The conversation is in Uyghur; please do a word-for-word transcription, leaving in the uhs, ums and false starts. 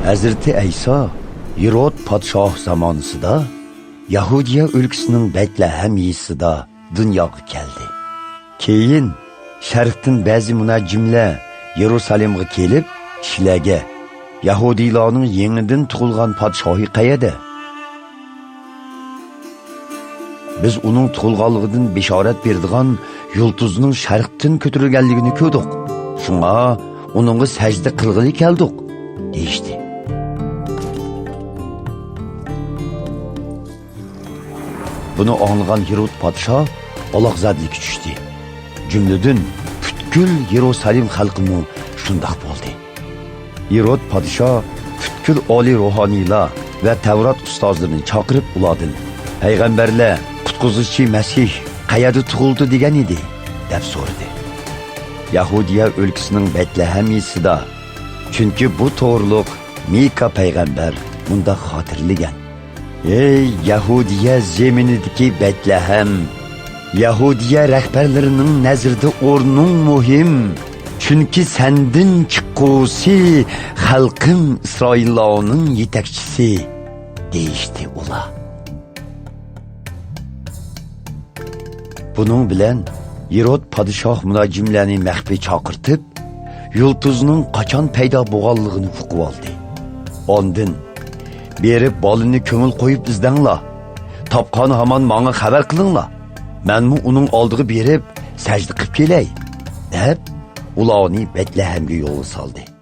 ھەزرىتى ئەيسا ھېرود پادىشاھ زامانىسىدا يەھۇدىيە ئۆلكىسىنىڭ بەتلەھەم يېزىسىدا دۇنياغا كەلدى. كېيىن شەرقتىن بەزى مۇنەججىملەر يېرۇسالېمغا كېلىپ، كىشىلەرگە، «يەھۇدىيلارنىڭ يېڭىدىن تۇغۇلغان پادىشاھى قەيەردە؟ بىز ئۇنىڭ تۇغۇلغانلىقىدىن بېشارەت بېرىدىغان يۇلتۇزنىڭ شەرقتىن كۆتۈرۈلگەنلىكىنى كۆردۇق. شۇڭا ئۇنىڭغا سەجدە قىلغىلى كەلدۇق» دېيىشتى. بۇنى ئاڭلىغان ھېرود پادىشاھ ئالاقزادىلىككە چۈشتى. جۈملىدىن پۈتكۈل يېرۇسالېم خەلقىمۇ شۇنداق بولدى. ھېرود پادىشاھ پۈتكۈل ئالىي روھانىيلار ۋە تەۋرات ئۇستازلىرىنى چاقىرىپ، ئۇلاردىن، «پەيغەمبەرلەر، قۇتقۇزۇشچى مەسىھ قەيەردە تۇغۇلدى دېگەن ئىدى؟» دەپ سورىدى. «يەھۇدىيە ئۆلكىسىنىڭ بەتلەھەم يېزىسىدا، چۈنكى بۇ توغرۇلۇق مىكا پەيغەمبەر مۇنداق خاتىرىلىگەن: ھەي يەھۇدىيە زېمىنىدىكى بەتلەھەم! يەھۇدىيە رەھبەرلىرىنىڭ نەزىرىدە ئورنۇڭ مۇھىم، چۈنكى سەندىن چىققۇسى خەلقىم ئىسرائىللارنىڭ يېتەكچىسى» دېيىشتى ئۇلار. بۇنىڭ بىلەن ھېرود پادىشاھ مۇنەججىملەرنى مەخپىي چاقىرتىپ، يۇلتۇزنىڭ قاچان پەيدا بولغانلىقىنى ئۇقۇۋالدى. ئاندىن، «بېرىپ بالىنى كۆڭۈل قويۇپ ئىزدەڭلار. تاپقان ھامان ماڭا خەۋەر قىلىڭلار. مەنمۇ ئۇنىڭ ئالدىغا بېرىپ سەجدە قىلىپ كېلەي» دەپ، ئۇلارنى بەتلەھەمگە يولغا سالدى.